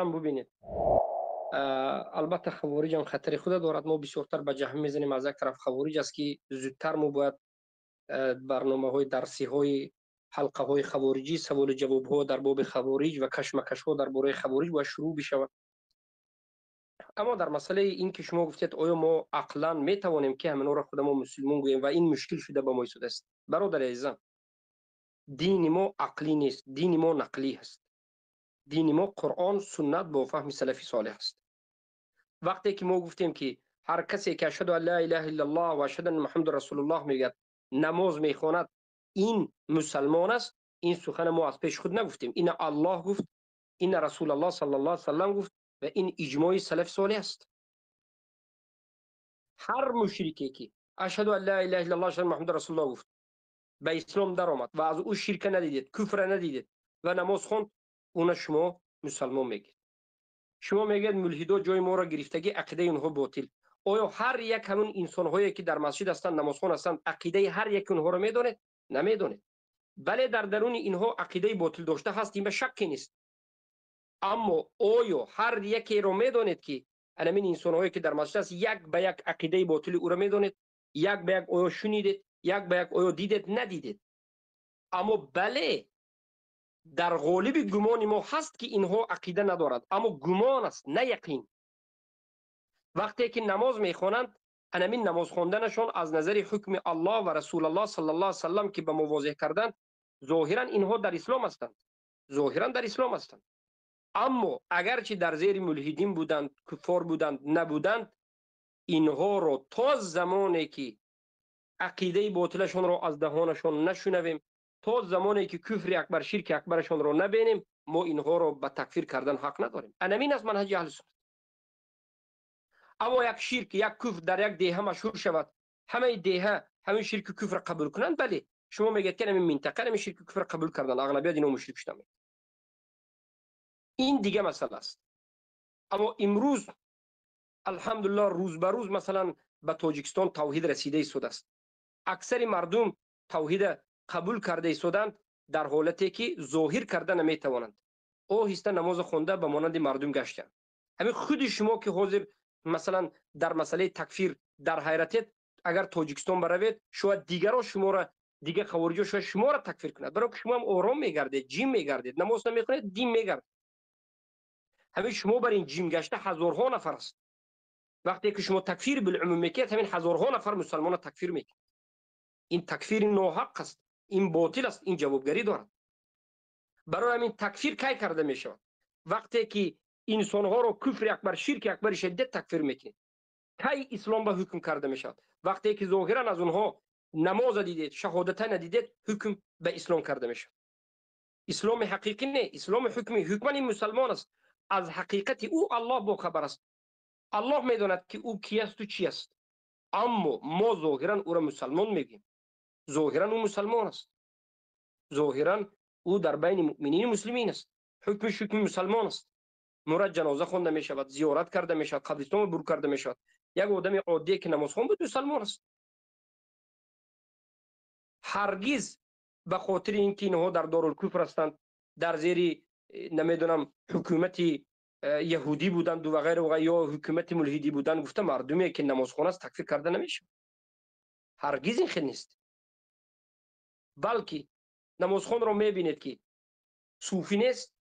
Бубинед, албатта, хавориҷ ҳам хатари худа дорад. Мо бисёртар ба ҷаҳм мезанем. Аз як тараф хавориҷ аст, ки зудтар мо бояд барномаҳои дарсиҳои ҳалқаҳои хавориҷӣ, саволу ҷавобҳо дар боби хавориҷ ва кашмакашҳо дар бораи хавориҷ бояд шурӯъ бишавад. Аммо дар масъалаи ин ки шумо гуфтед, оё мо ақлан метавонем, ки ҳаминҳоро худамо мусулмон гӯем ва ин мушкил шуда ба мо истодааст, бародари азизам, дини мо ақлӣ нест, дини мо нақлӣ ҳаст. Дини мо Қуръон, суннат бо фаҳми салафи солеҳ аст. Вақте ки мо гуфтем, ки ҳар касе ки ашҳаду ан ла илаҳа иллаллоҳ ва ашҳаду анна муҳаммадан расулуллоҳ мегӯяд, намоз мехонад, ин мусалмон аст, ин сухана мо аз пеши худ нагуфтем. Ина Аллоҳ гуфт, ина Расулаллоҳ саллаллоҳу алайҳи васаллам гуфт ва ин иҷмои салафи солеҳ аст. Ҳар мушрике ки ашҳаду ан ла илаҳа иллаллоҳ, ашҳаду анна муҳаммадан расулуллоҳ гуфт, ба ислом даромад ва аз ӯ ширка надидед, куфра надидед ва намоз хонд, уна шумо мусалмон мегӯед. Шумо мегӯед, мулҳидо ҷои моро гирифтагӣ, ақидаи онҳо ботил. Оё ҳар як ҳамун инсонҳое ки дар масҷид ҳастанд, намозхон ҳастанд, ақидаи ҳар яки онҳоро медонед? Намедонед. Бале, дар даруни инҳо ақидаи ботил дошта ҳаст, ин ба шакке нест. Аммо оё ҳар якеро медонед, ки анамин инсонҳое ки дар масҷид аст, як ба як ақидаи ботили ӯро медонед? Як ба як оё шунидед? Як ба як оё дидед? Надидед. Аммо бале, дар ғолиби гумони мо ҳаст, ки инҳо ақида надорад, аммо гумон аст, на яқин. Вақте ки намоз мехонанд, анамин намоз хонданашон аз назари ҳукми Аллоҳ ва Расулаллоҳ саллаллоҳу алайҳи васаллам, ки ба мо возеҳ карданд, зоҳиран инҳо дар ислом ҳастанд, зоҳиран дар ислом ҳастанд. Аммо агарчи дар зери мулҳидин буданд, куффор буданд, набуданд, инҳоро то замоне ки ақидаи ботилашонро аз даҳонашон нашунавем, то замоне ки куфри акбар, ширки акбарашонро набинем, мо инҳоро ба такфир кардан ҳақ надорем. Анамин аст манҳаҷи аҳли суннат. Аммо як ширк, як куфр дар як деҳа машҳур шавад, ҳамаи деҳа ҳамин ширку куфр қабул кунанд, бале, шумо мегӯед, ки ҳамин минтақа ҳамин ширку куфр қабул кардан, ағлабият ино мушрик шуданд. Ин дига масъала аст. Аммо имрӯз, алҳамдулиллоҳ, рӯз ба рӯз, масалан, ба Тоҷикистон тавҳид расида истодааст. Аксари мардум тавҳида қабул карда истоданд, дар ҳолате ки зоҳир карда наметавонанд. Оҳиста намоза хонда, ба монанди мардум гаштанд. Ҳамин худи шумо ки ҳозир, масалан, дар масъалаи такфир дар ҳайратед, агар Тоҷикистон баравед, шояд дигаро шуморо, дига хавориҷо шояд шуморо такфир кунад, барои ки шумо ҳам ором мегардед, ҷим мегардед, намоз намехонед, дин мегардед. Ҳамин шумо бар ин ҷим гашта ҳазорҳо нафар аст. Вақте ки шумо такфир билумум мекунед, ҳамин ҳазорҳо нафар мусалмонро такфир мекунед. Ин такфири ноҳақ аст, ин ботил аст, ин ҷавобгарӣ дорад. Барои ҳамин такфир кай карда мешавад? Вақте ки инсонҳоро куфри акбар, ширки акбари шадид такфир мекунед. Кай ислом ба ҳукм карда мешавад? Вақте ки зоҳиран аз онҳо намоза дидед, шаҳодата надидед, ҳукм ба ислом карда мешавад. Исломи ҳақиқӣ не, исломи ҳукмӣ. Ҳукман ин мусалмон аст, аз ҳақиқати ӯ Аллоҳ бохабар аст, Аллоҳ медонад, ки ӯ ки асту чи аст. Аммо мо зоҳиран ӯро мусалмон мегӯем, зоҳиран ӯ мусалмон аст, зоҳиран ӯ дар байни муъминини муслимин аст, ҳукмиш ҳукми мусалмон аст. Мурад ҷаноза хонда мешавад, зиёрат карда мешавад, қабристон бур карда мешавад. Як одами оддие ки намозхон буд, мусалмон аст. Ҳаргиз ба хотири ин ки инҳо дар дорулкуфр ҳастанд, дар зери намедонам, ҳукумати яҳудӣ буданду ва ғайра ва ё ҳукумати мулҳидӣ буданд гуфта, мардуме ки намозхон аст, такфир карда намешавад. Ҳаргиз ин хел нест. Балки намозхонро мебинед, ки суфӣ нест,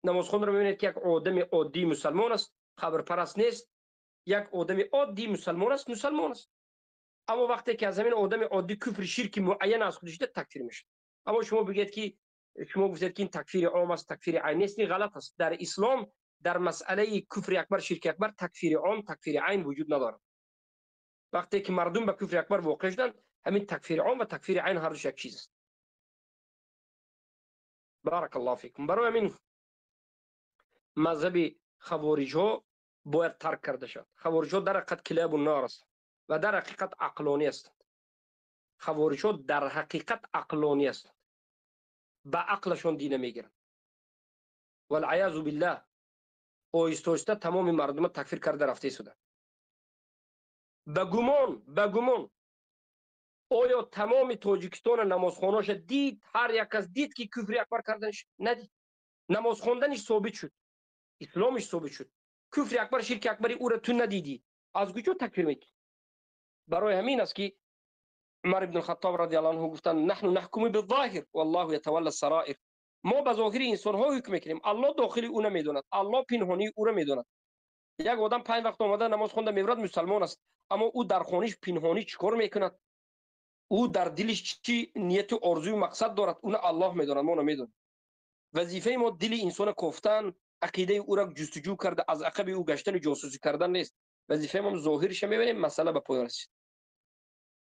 намозхонро мебинед, ки як одами оддии мусалмон аст, қабрпараст нест, як одами оддии мусалмон аст, мусалмон аст. Аммо вақте ки аз ҳамин одами оддӣ куфри, ширки муайян аз худ шуда, такфир мешавад. Аммо шумо бигӯед, ки шумо гуфтед, ки ин такфири ом аст, такфири айн нест, ин ғалат аст. Дар ислом дар масъалаи куфри акбар, ширки акбар такфири ом, такфири айн вуҷуд надорад. Вақте ки мардум ба куфри акбар воқеъ шуданд, ҳамин такфири ом ва такфири айн ҳар душ як чиз аст. Баракаллоҳу фикум. Барои ҳамин мазҳаби хавориҷҳо бояд тарк карда шавад. Хавориҷҳо дар ҳақиқат килабу нор ҳастанд ва дар ҳақиқат ақлонӣ ҳастанд. Хавориҷҳо дар ҳақиқат ақлонӣ ҳастанд, ба ақлашон дина мегиранд. Валъаязу биллаҳ, оҳиста оҳиста тамоми мардума такфир карда рафта истоданд ба гумон, ба гумон. Оё тамоми Тоҷикистона намозхонаша дид, ҳар як кас дид, ки куфри акбар карданиш? Надид. Намоз хонданиш собит шуд. Исломиш собит шуд. Куфри акбар, ширки акбари ӯра ту надидӣ, аз куҷо такфир мекунӣ? Барои ҳамин аст, ки Умар ибн Хаттоб радиаллоҳу анҳу гуфтанд: «نحن نحكم بالظاهر والله يتولى السرائر». Мо ба зоҳири инсонҳо ҳукм мекунем, Аллоҳ дохили ӯ намедонад, Аллоҳ пинҳонии ӯро медонад. Як одам панҷ вақт омада, намоз хонда мебурад, мусалмон аст, аммо ӯ дар хониш пинҳонӣ чӣ кор мекунад, ӯ дар дилиш чӣ нияту орзую мақсад дорад, уна Аллоҳ медонад, мо намедонем. Вазифаи мо дили инсона кофтан, ақидаи ӯро ҷустуҷӯ карда, аз ақаби ӯ гаштану ҷосусӣ кардан нест. Вазифаи мо зоҳириша мебинем, масъала ба поён расид.